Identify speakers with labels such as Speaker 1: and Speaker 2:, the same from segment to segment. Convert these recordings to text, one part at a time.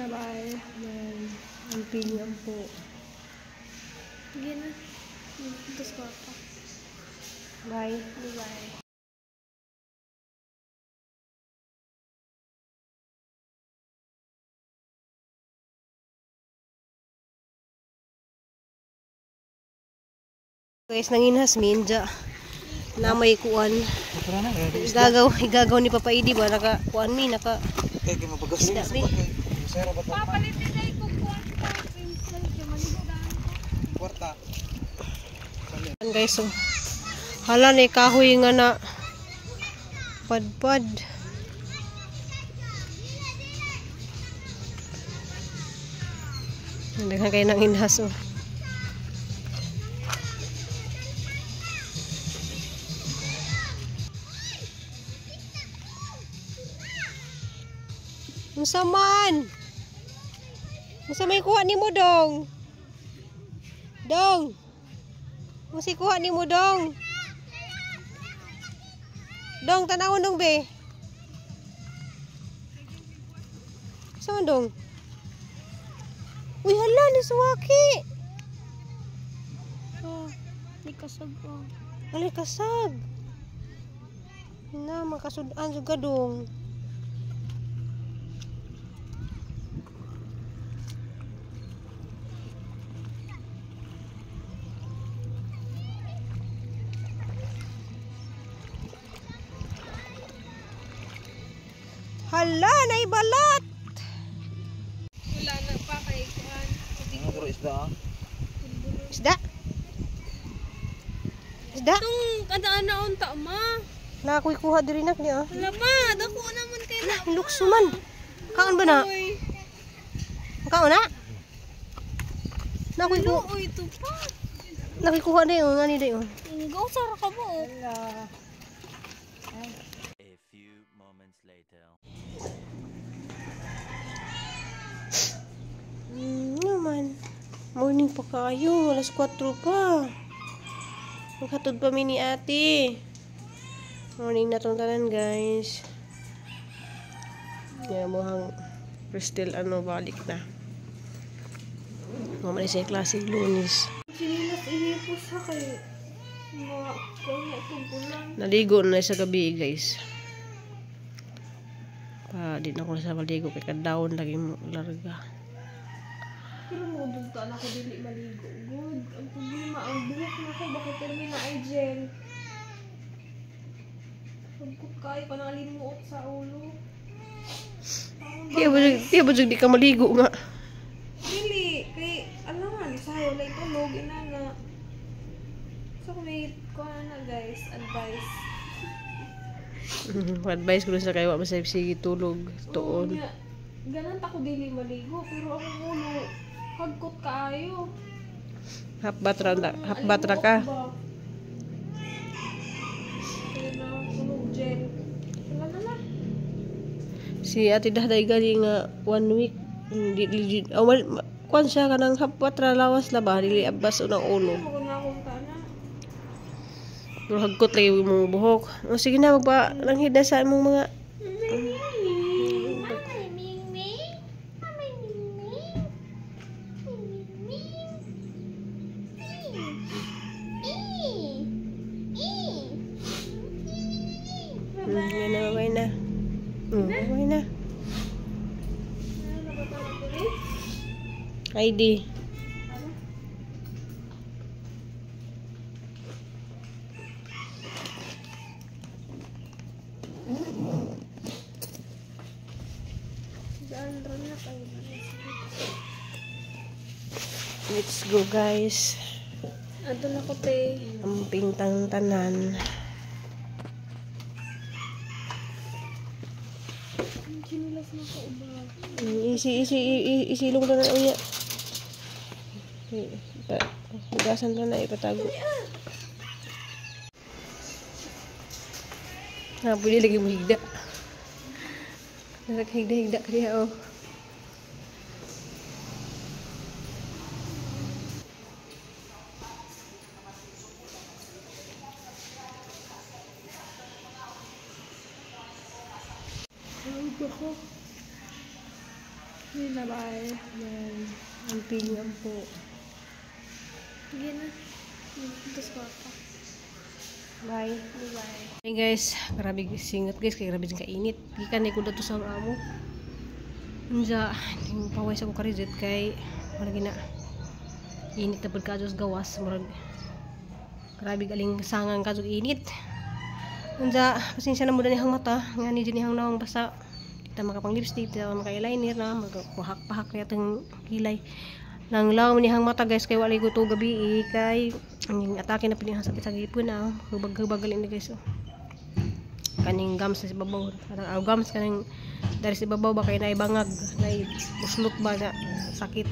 Speaker 1: Bye-bye.
Speaker 2: Bye. Amping ampo.
Speaker 1: Sige na. Dito sa kwarto.
Speaker 2: Bye.
Speaker 1: Bye-bye.
Speaker 2: Guys, nanginhas minja na may kuan. Igagaw, igagaw ni Papa Idi ba naka kuan mi naka isda mi.
Speaker 1: Papalitin na ko kuan ko pencil kay maligo daan ko.
Speaker 2: Yan, guys, so hala ni kahoy nga na padpad. Daghan kayo ng inhas oh. Unsa man? Unsa may kuha nimo dong? Dong. Unsa kuha nimo dong? Dong tanawon dong be. Unsa man dong? Uy hala ni suwaki.
Speaker 1: Oh, di kasag oh.
Speaker 2: Alay kasag. Na makasud-an jud ka dong. Hala, naibalat!
Speaker 1: Wala na pa kay kuan.
Speaker 3: Ano isda ah?
Speaker 2: Isda? Isda?
Speaker 1: Itong kada-ana unta ma.
Speaker 2: Na ako'y kuha diri nak niya.
Speaker 1: Wala pa, dako naman kay na.
Speaker 2: Lukso man. Kaon ba na?
Speaker 1: Uy,
Speaker 2: Kaon na? Na ako'y kuha.
Speaker 1: uy, ito pa.
Speaker 2: Na ako'y kuha na yun. Ano yun?
Speaker 1: Ingaw sara ka mo. Oh.
Speaker 4: A few moments later.
Speaker 2: Naman. Morning pa kayo. Alas 4 pa. Maghatod pa mi ni ate. Morning na tong tanan, guys. Kaya muhang Crystal ano, balik na. Mamali sa klase Lunes.
Speaker 1: Chinilas ihipos ha kay mga kuan na itong bulan.
Speaker 2: Naligo na sa gabi, guys. Pa, di na ko sa maligo kay kadawon lagi mo larga.
Speaker 1: Pero mo dugta na ako dili maligo. Good. Ang problema ang buhok na ko bakit termi na ay gel. Pagkot kayo pa nang alimuot sa ulo.
Speaker 2: Tiya ba jud di ka maligo nga?
Speaker 1: Dili kay alam nga ni sayo lay tulog inana. So kung may kuan na guys, advice.
Speaker 2: Advice ko sa kayo wa masayop sige tulog tuon.
Speaker 1: Oo, ganan ta ko dili maligo pero ang ulo hagkot kaayo.
Speaker 2: Half bath ra half bath ra ka.
Speaker 1: Kaya na tulog gel. Wala na na.
Speaker 2: Si Ate Dahday gani nga one week hindi legit. Oh, well, kuan siya kanang half bath ra lawas la ba dili abas unang ulo.
Speaker 1: Ako na akong tana.
Speaker 2: Pero hagkot lagi mo buhok. O sige na magpa langhid na sa imong mga yan na, bye na. Bye na. ID. Let's go, guys.
Speaker 1: Ato na ko te.
Speaker 2: Amping tang tanan.
Speaker 1: Chinilas na ko ba?
Speaker 2: Isi isi isilong na na uya. Hugasan na na ipatago. Ah, pwede lagi mo higda. Higda-higda kaya oh.
Speaker 1: Hindi na, bye.
Speaker 2: Bye. Amping ampo.
Speaker 1: Sige na. Dito sa kwarto.
Speaker 2: Bye.
Speaker 1: Bye-bye.
Speaker 2: Hey guys, grabe singot guys, kay grabe jud kainit. Gikan ni ko dato sa amo. Unja, ning paway sa ko karizit kay murag na init na pud kaadyo sa gawas, murag grabe galing sangang kadyo init. Unja, pasensya na mo dani hang mata, nga ni jud nihang nawong basta kita makapang lipstick, kita maka eyeliner na, magpahak-pahak na atong kilay. Nang law ni hang mata guys kay walay ko to gabi eh, kay ang atake na pinihang sakit sa gipon ah. Hubag-hubag galing ni guys oh. Kaning gums sa ibabaw, kanang aw gums kaning dari sa ibabaw ba kay naay bangag, naay uslot ba na sakit.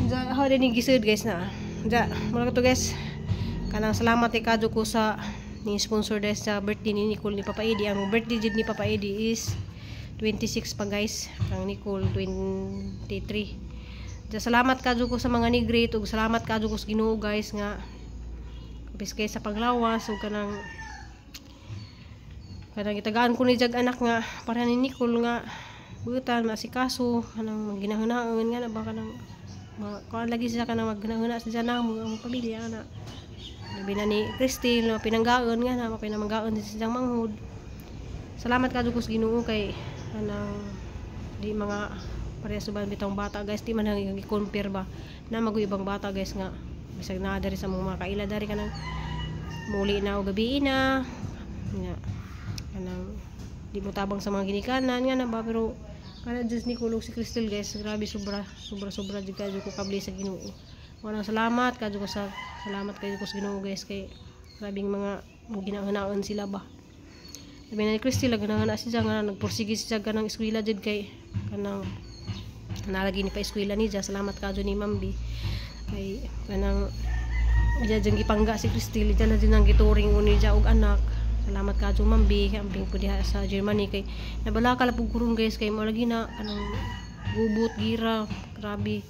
Speaker 2: Unja, how din ni gisud guys na. Unja, mura to guys. Kanang salamat kay kadyo ko sa ni sponsor guys sa birthday ni Nicole ni Papa Eddie. Ang birthday jud ni Papa Eddie is 26 pa guys, ang Nicole 23. Ja, salamat kadyo ko sa mga ni-greet ug salamat kadyo ko sa Ginoo guys nga bis kay sa paglawas ug kanang kanang gitagaan ko ni jag anak nga para ni Nicole nga butan maasikaso kanang ginahunahon nga na ba kanang kuan lagi siya kanang maghinahuna siya na mo ang pamilya na labi na ni Christine na pinanggaon nga na mapinamanggaon siya siyang manghud. Salamat kadyo ko sa Ginoo kay kanang di mga parehas ba bitong bata guys, di man ang i-compare ba na magoy ibang bata guys nga bisag naa diri sa mga kaila dari kanang muli na o gabi na nga kanang di mo tabang sa mga ginikanan nga na ba, pero kana just ni kulog si Crystal guys, grabe sobra sobra sobra jud kadyo ko kabli sa Ginoo. Walang salamat kadyo ko sa salamat kadyo ko sa Ginoo guys kay grabing mga ginahunahon sila ba. Labi na ni Crystal ganahan siya nga nagpursige siya ganang eskwela jud kay kanang nalagi ni pa eskwela ni ja. Salamat kadyo ni Mambi kay kanang diya jang gipangga si Crystal, diya na din ang gituring uni ja og anak. Salamat kadyo Mambi, amping po diha sa Germany kay nabalaka la pug kuron guys kay mo lagi na kanang gubot gira grabe.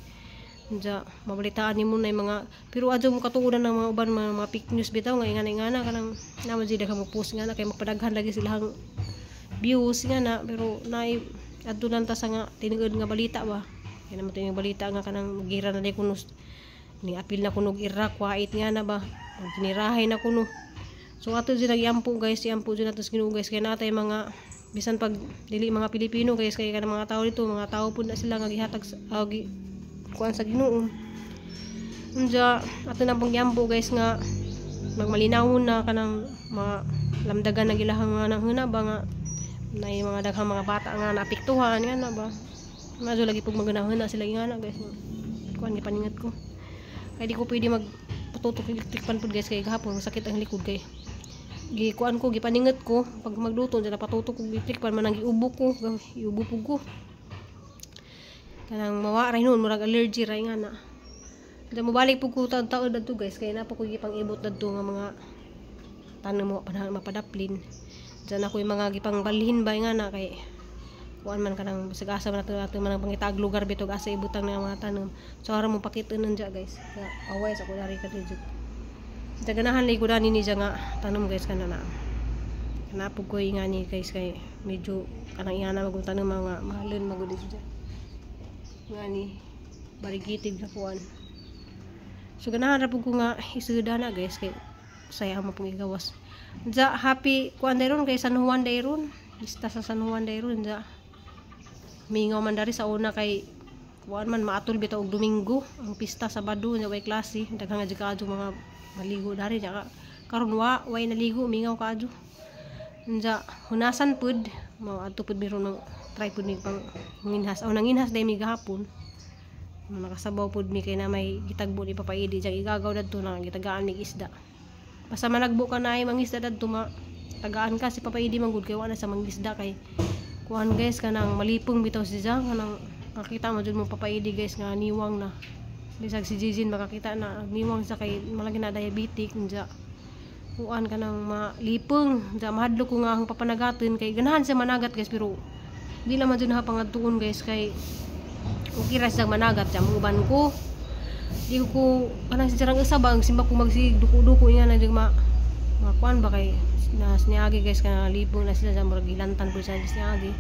Speaker 2: Diya mabalitaan nimo na yung mga pero adyo mo katuodan ng mga uban mga fake news bitaw nga ingana-ingana kanang naman jud ka mo post nga na kay magpadaghan lagi silahang views nga na, pero naay adto lang ta sa nga tinuod nga balita ba kay naman yung balita nga kanang gira na di kuno ni apil na kuno Iraq Kuwait nga na ba ginirahay na kuno. So ato jud nagyampo guys, iampo jud nato sa Ginoo guys kay natay mga bisan pag dili mga Pilipino guys kay kanang mga tao dito, mga tao pud na sila nga gihatag sa kuan sa Ginoo. Unja ato na pong giampo guys nga magmalinawon na kanang mga lamdagan na gilahang mga nanghuna ba nga nay mga daghang mga bata nga naapektuhan nga na ba. Medyo lagi pug magunahuna sila nga na guys. Kuan gipaningat ko. Kay di ko pwede magpatutok electric pan pud guys kay gahapon masakit ang likod kay gikuan ko gipaningat ko pag magluto dyan napatutok og electric pan man ang giubo ko, iubo pug ko. Kanang mawa ra hinuon murag allergy ra nga na. Dyan mobalik pug ko taon-taon dadto guys kay napa ko gipang-ibot dadto nga mga tanom mo panahon mapadaplin. Diyan ako yung mga gipangbalhin ba nga na kay kuan man kanang bisag asa man ato ato man ang pangitag lugar bitog asa ibutang na mga tanom. So ara mo pakit-unan dya guys. Kaya away sa ko dari ka dito. Sa ganahan lay ko dani ni dya nga tanom guys kana na. Kanapog ko nga ni guys kay medyo kanang ingana magong tanom mga mahalon magud dito dya. Nga ni barigitid na kuan. So ganahan ra pug ko nga isuda na guys kay saya mo pong igawas. Ja happy kuan dayron kay San Juan dayron. Lista sa San Juan dayron ja. Mingaw man dari sa una kay kuan man maatol bitaw og Domingo ang pista Sabado nya way klase daghan nga jud kaadyo mga maligo dari nya karon wa way naligo mingaw kaadyo. Unja hunasan pud mao adto pud meron ng try pud mi pang nginhas. Aw nanginhas day mi gahapon. Nakasabaw pud mi kay na may gitagbo ni Papa Eddie diyang igagaw dadto na gitagaan mig isda. Basta managbo ka na ay mangisda dadto ma tagaan ka si Papa Eddie manggud kay wa na sa mangisda kay kuan guys kanang malipong bitaw si Jang kanang makita mo jud mo Papa Eddie guys nga niwang na. Bisag si Jijin makakita na niwang sa kay malagi na diabetic unja kuan kanang malipong unja mahadlok ko nga ang papanagaton kay ganahan siya managat guys pero di lang man jud na pangadtuon guys kay okay ra siya managat siya muuban ko. Di ko kanang si Jarang isa ba ang simba ko magsig duko-duko nga na jud ma kuan ba kay na sniagi guys kana lipong na sila sa murag gilantan po sa sniagi.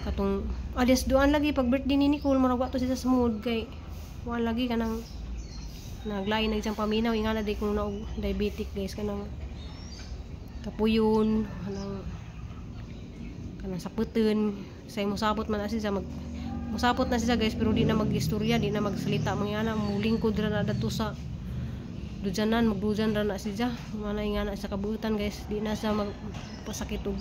Speaker 2: Katong alas duan lagi pag birthday ni Nicole, murag wa to siya sa mood kay kuan lagi kanang naglain na siyang paminaw ingana di kung naog diabetic guys, kanang kapuyon, kanang kanang saputon, say mosapot man na siya, mag mosapot na siya guys, pero di na mag-istorya, di na magsalita mga ana, mulingkod ra na dadto sa dujanan, magdujan ra na siya, mana ingana sa kabuutan guys, di na siya magpasakit og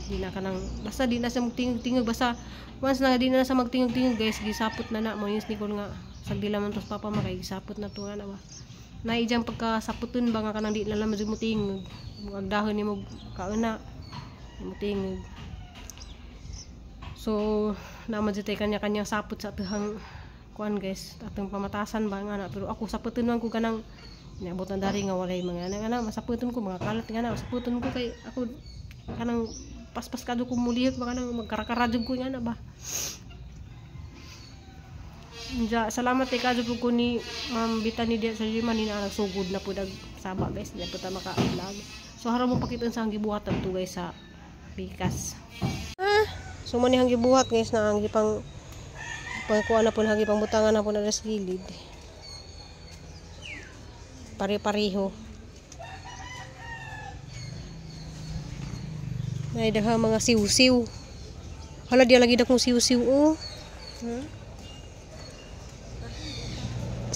Speaker 2: di na kanang basta di na siya magtingog-tingog, basta once na di na siya magtingog-tingog guys, gisapot na na mo yung Nicole nga sagdila man tos papa makay gisapot na to nga na ba. Naijang pagkasaputon ba nga kanang di na lang mo tingog, agdahon nimo kauna mo tingog. So naman jud tay kanya-kanyang sapot sa atuhang kuan guys, atong pamatasan ba nga na, pero ako saputon man ko kanang niabot na dari nga walay mga ana nga masaputon ko mga kalat nga na masaputon ko kay ako kanang paspas kadto ko mulihok ba kanang magkarakara jud ko nga na ba. Nja, salamat kay kadto ko ni Ma'am Bitani diya sa Germany na nagsugod na pud ag saba guys, di po ta maka-vlog. So haron mo pakiton sa ang gibuhatan to guys sa pikas. So man ang gibuhat guys na ang gipang pangkuan na pud ang gipang butangan na pud na sa gilid. Pare-pareho. Nay daghang mga siw-siw. Hala diya lagi dakong siw-siw oh.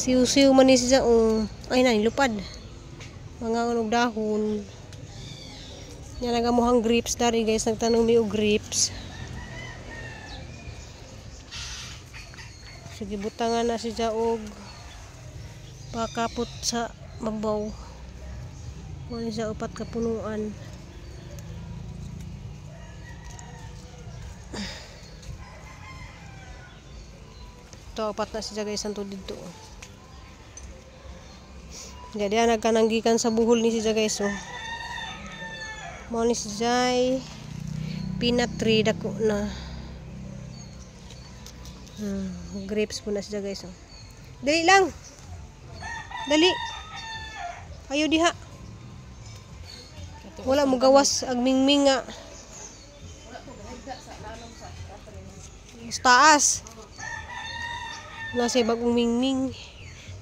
Speaker 2: Siw-siw man ni siya oh. Ay na lupad. Mga unog dahon. Nya nagamuhang grapes dari guys, nagtanong mi og grapes. Sige butangan na siya og pakapot sa babaw. Wala siya upat ka punuan. Ito, apat na siya guys, anto dito. Jadi nagkananggikan sa buhol ni siya guys. Oh. Mao ni siya peanut tree dako na. Grapes po na siya guys. Oh. Dali lang. Dali. Ayo diha. Wala mo gawas ag mingming nga. Taas. Nasa bagong mingming.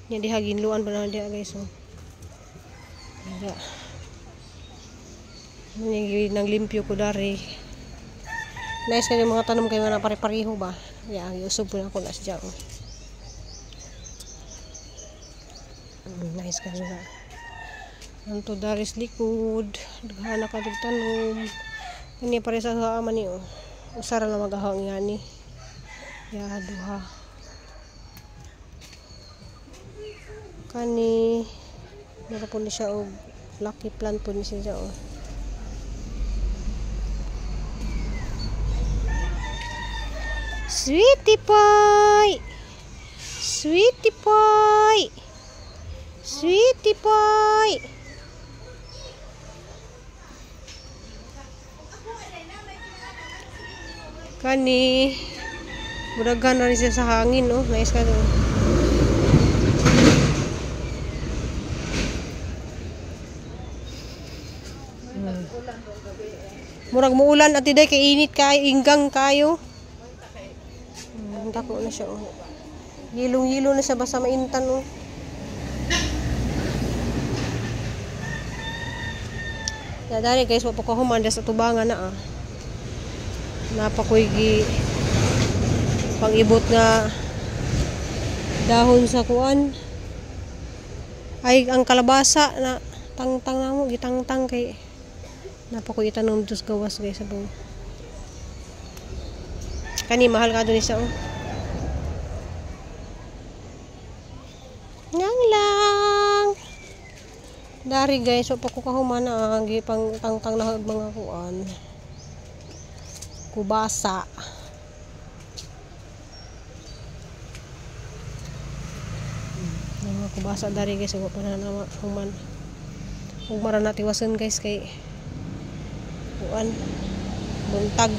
Speaker 2: Nya diha ginluan pa na diha guys. Oh. Diha. Nang limpyo ko dari. Nice kani mga tanom kay mga pare-pareho ba. Ya, giusog po na ako na siya. Oh. Nice kayo na. Anto daris likod, daghan na kadug tanom. Kani pare sa man ni oh. Usa ra na magahang ngani. Ya duha. Kani mura po ni siya og lucky plant po ni siya oh. Sweetie pie. Sweetie pie. Sweetie pie. Kani muraghan na rin siya sa hangin oh. Nice ka oh. Murag muulan ati day kay init kay inggang kayo. Dako na siya oh. Yilong-yilo na siya basta maintan oh. Ya dali guys, wa pa ko human sa tubangan na ah. Napakoy gi pangibot nga dahon sa kuan. Ay ang kalabasa na tangtang namo gitangtang kay napakoy itanom dito sa gawas guys abo. Kani mahal ka ni siya oh. Nang lang. Dari guys, wa pa ko kahuman na gipang tangtang na og mga kuan. Kubasa. Mga kubasa dari guys, wa pa na human. Ug mara na tiwason guys kay kuan buntag.